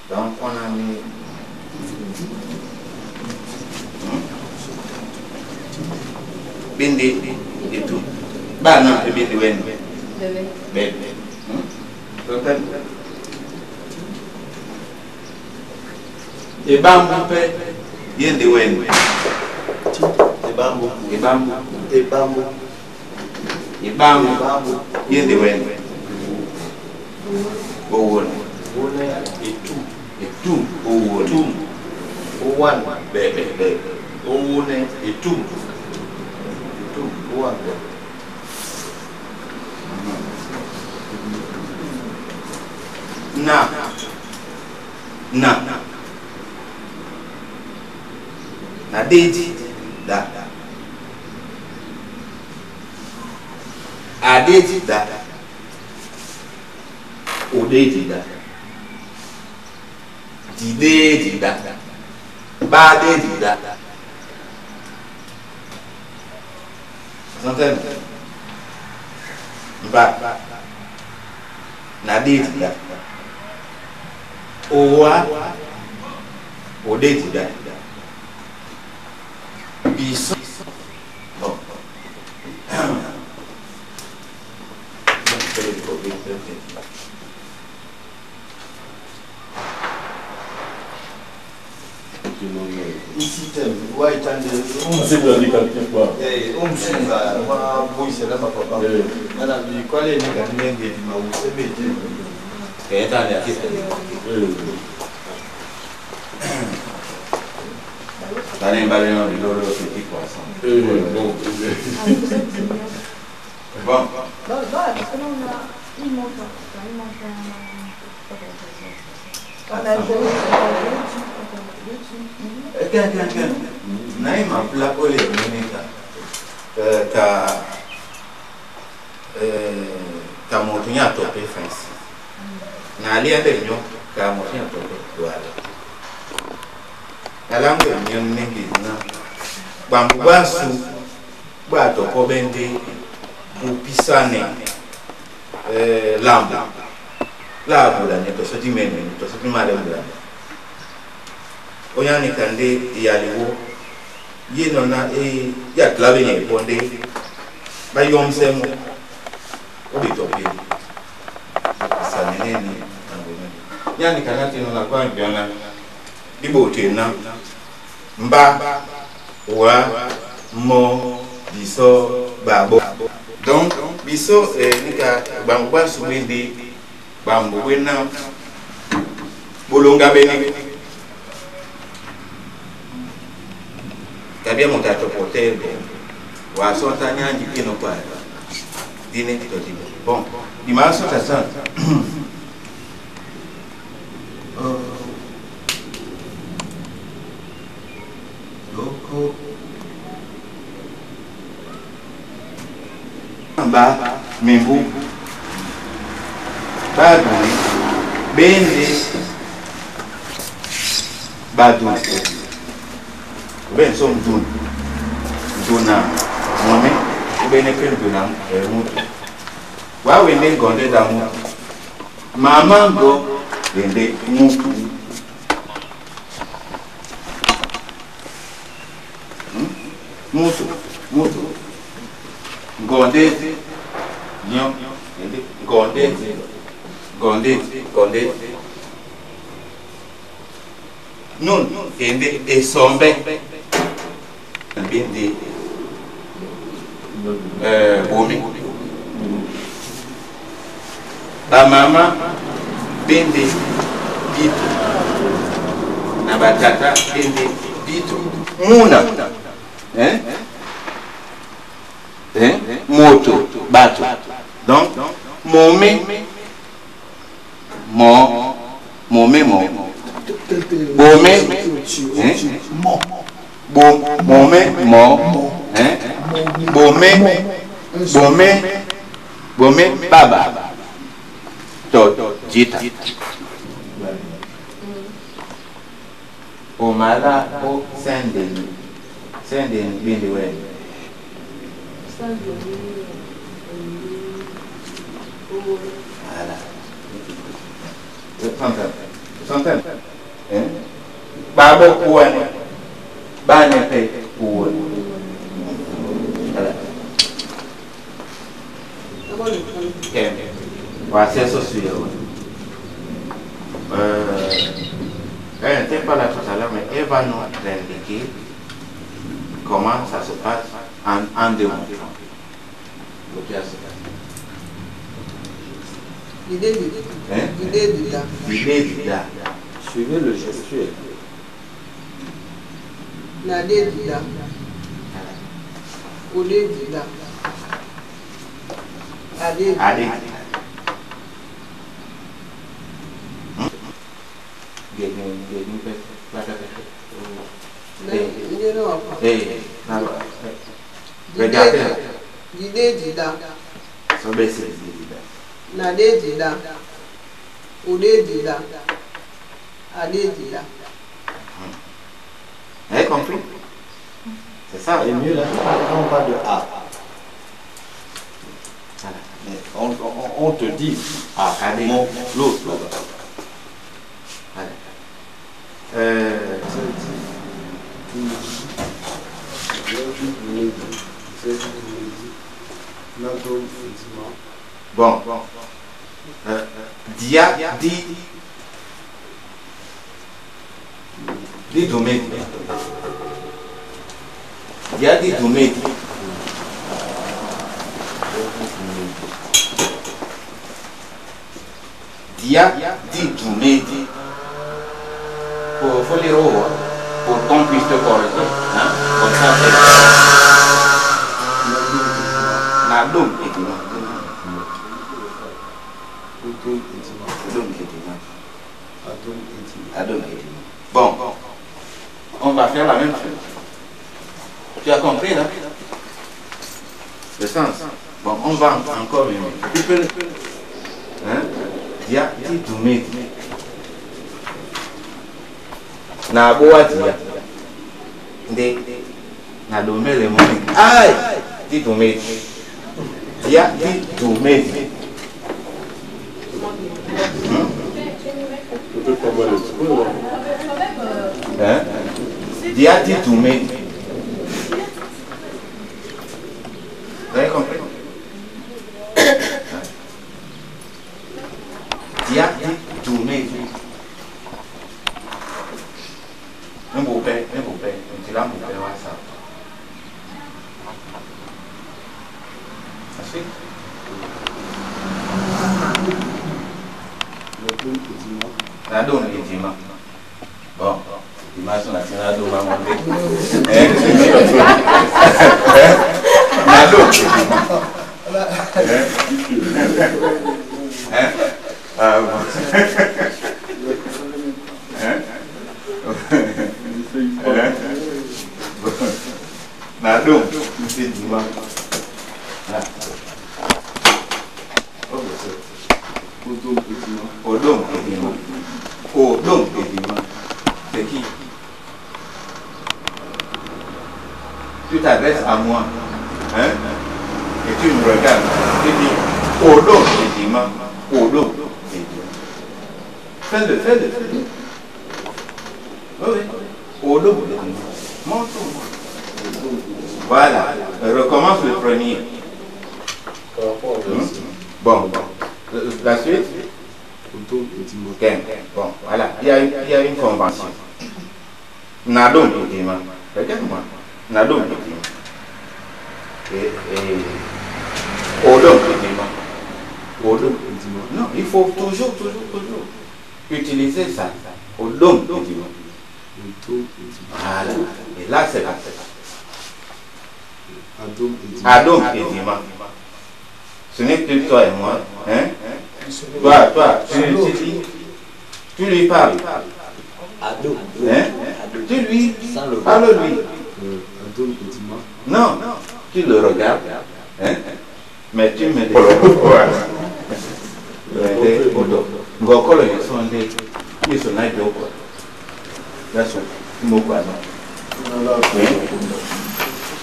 Donc on a mis. Bindi etum. Bana e bindi wen. Bébé. Bebe. Total. Ebambu pe yende wen. Ebambo. Ebambu. Ebambo. Ebambu Ebambo. yende wen. Owone. Wone etu. Etum owone. Tum. Owan. Bebe bebe. Owone etum. Etum. Owan. Na. Na. Na deji da. Adeji da. Odeji da. Dideji da. Badeji da. Santene. Mba. Na deji da. Owa. Odeji da. Biso. Bon. Ici tem. Wa itande. Eh, umsunga wa boyisela papa. Nana bi kwale ni ka ndenge di ma usebeje. Kayetani akisa. Tani mbale no di lolo petit poisson. Bon. Bah, bah, parce que là, on a. Il manque un. Enfin, il manque un. On a deux. Ken ken ken. Na ima pla ole minita. Ka ka moto nya tope fence. Na ali ande nyo ka moto nya tope duale. Alango nyo nengi na. Bambu basu ba topo bende upisane lambu. La bula ne to so di mene to so di mare bula. Oyani kande yaliwo ye nona e ya clave nye bonde ba yom semo obi tope. Sa nene ni angone. Yani kana tino na kwa biona dibo tena mba wa mo biso babo. Donc biso nika bambu basu bende bambu wena bolonga bene. Tabia monta topote bo wa sota nyanji ino kwa dine to dibo. Bon, di ma sota san. Loko ba membu baduni bende baduni ben so mdun duna mome bene pe duna mutu wa we ne gonde da mutu mama go bende mutu mutu mutu gonde nyo bende gonde gonde gonde non bende esombe bende bomi ba mama bende bitu na batata bende bitu muna hein hein moto bato. Donc momé mo momé mo bomé hein bo momé mo hein bomé bomé bomé baba to jita omala o Saint-Denis Saint-Denis bende we Saint-Denis. Voilà. Centaine. Hein? Babo kuwane. Bane pe kuwane. Voilà. Ok. Ouais, c'est ça, celui-là. Elle n'était pas là tout à l'heure, mais elle va nous indiquer comment ça se passe en démontrant. L'idée du, Hein? l'idée du da. L'idée du da. Suivez le gestuel. L'idée du da. Odé du da. Adé du da. Allez. Regardez. L'idée du da. Ça baisse l'idée du da. Nadé du da. Odé du da. Adé du da. Vous avez compris? C'est ça. Et mieux là, quand on parle de A. Voilà. Mais on te dit A, Allez. l'autre là-bas. Voilà. Bon. Dia dit. Dit Doumé. Dia dit Doumé. Dia dit Doumé. Faut lire haut, hein, pour qu'on puisse te corriger. Hein? Comme ça, c'est. Nadoum et Dima. Adoum et Dima. Adoum et Dima. Bon, on va faire la même chose. Tu as compris là? Le sens. Bon, on va encore mieux. Tu peux. Hein? Dia dit Doumé. Na boa dia. Nde. Na domé le moni. Aïe! Dit Doumé. Dia dit Doumé. Hein? Dia dit Doumé. Vous avez compris? Dia dit Doumé. Un beau-père, un beau-père, un petit beau-père, ouais, ça. Ensuite. La donne et Dima. Bon, Dima, son ancien la donne va monter. La donne et Dima. Hein? Ah bon. Hein? Nadum, c'est Dima. Odom et Dima. Odom et Dima. C'est qui? Tu t'adresses à moi. Hein? Et tu me regardes. Tu dis Odom et Dima. Odom et Dima. Fais-le, fais-le, fais-le. Oui, oui. Odom et Dima. Montre-moi. Voilà. Recommence le premier. Bon. La suite. Bon, voilà. Il y a une convention. Nadom et Dima. Regarde-moi. Nadom et Dima. Et Odom et Dima. Odom et Dima. Non, il faut toujours, toujours, toujours utiliser ça. Odom et Dima. Voilà. Et là, c'est là. Adom et Dima. Ce n'est plus toi et moi. Hein? Toi, tu lui parles. Hein? Tu lui parles lui. Non, tu le regardes. Hein? Mais tu me dis.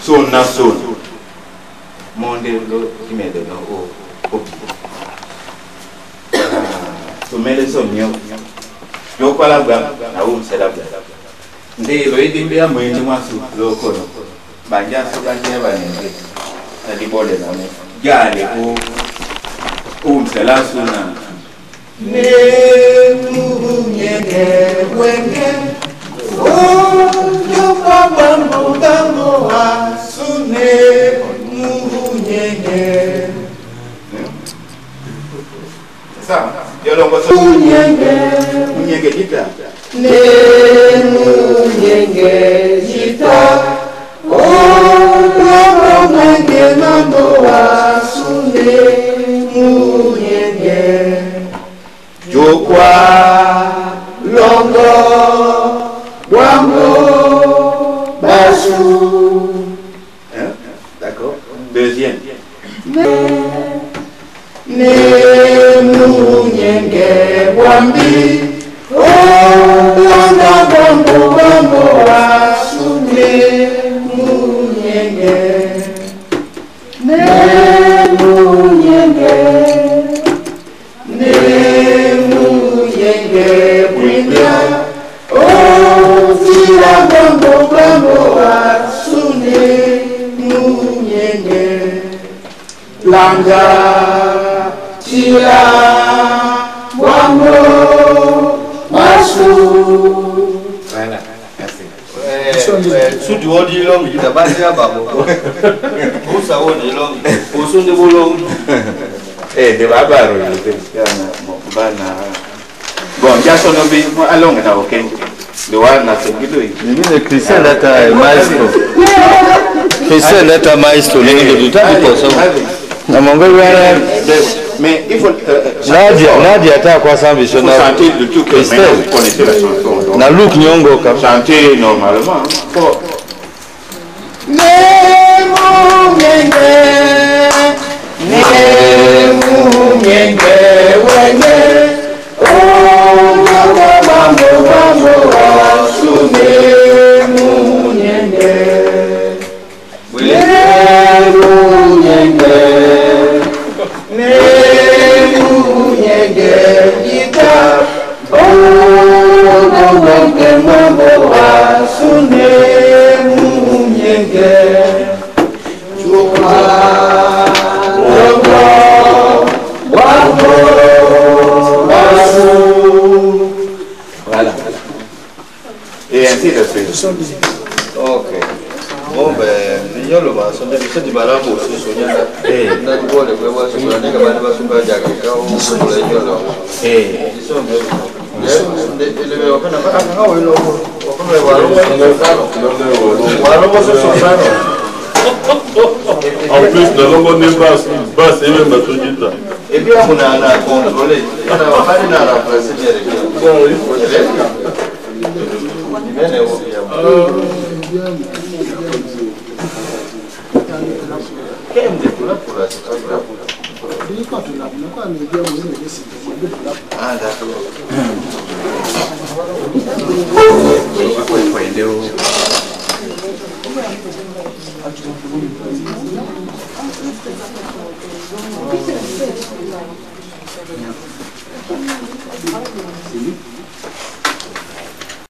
Son na son. Monde lo qui me donne au. So mele so mio. Yokwala bwam na umsela bwam. Nde loidi mbe ya mwenje mwasu lokono. Banja so banja banenge. Na libole na ne. Jale ko umsela suna. Ne munyenge wenge. Oh, yokwa bambo bambo asune munyenge. Ça, yolongo so munyenge munyenge jita. Ne munyenge jita. Oh, yokwa mwenge mambo asune munyenge. Jokwa longo Wambo basu. Hein? D'accord. Deuxième. Ne munyenge wambi. Oh, langa bambo bambo asune munyenge. Ne munyenge. Ne munyenge bwinda. Oh, zila bambo bambo asune munyenge. Langa tila bambo basu. Voilà, merci. Sudi wodi longi tabasi ababo. Musa wodi longi. Osunde bolongi. Eh, de babaro yo bana. Bon, jasono bi alonga na okenje. De wana sengido yi. Mimi Christian leta maestro. Christian leta maestro lengi tutabi kwa sababu. Na mongol wana mais il faut Nadia Nadia ta kwa sambi il faut chanter de tout que maintenant vous connaissez la chanson. Donc, Na look nyongo kam. chanter normalement. Fort. Ne munyenge ne munyenge wenge oh bambo bambo asune munyenge ne munyenge ne munyenge ita oh wenge mambo asune munyenge chukwa longo wambo basu. Voilà. Et ainsi de suite. Ok. Bon ben ninyolo ba so ndebe se dibala bo so so nyanda. Na dibole kwe ba so so ndeka ba ba so ba jaga ka o so le nyolo. Eh. So nde nde ele wakana ba aka wa lo wakana wa lo wa lo so so sano. En plus, nous avons une basse, basse et même basse guitare. Et puis on a contrôlé. On a pas na remplacer bien. Ah d'accord.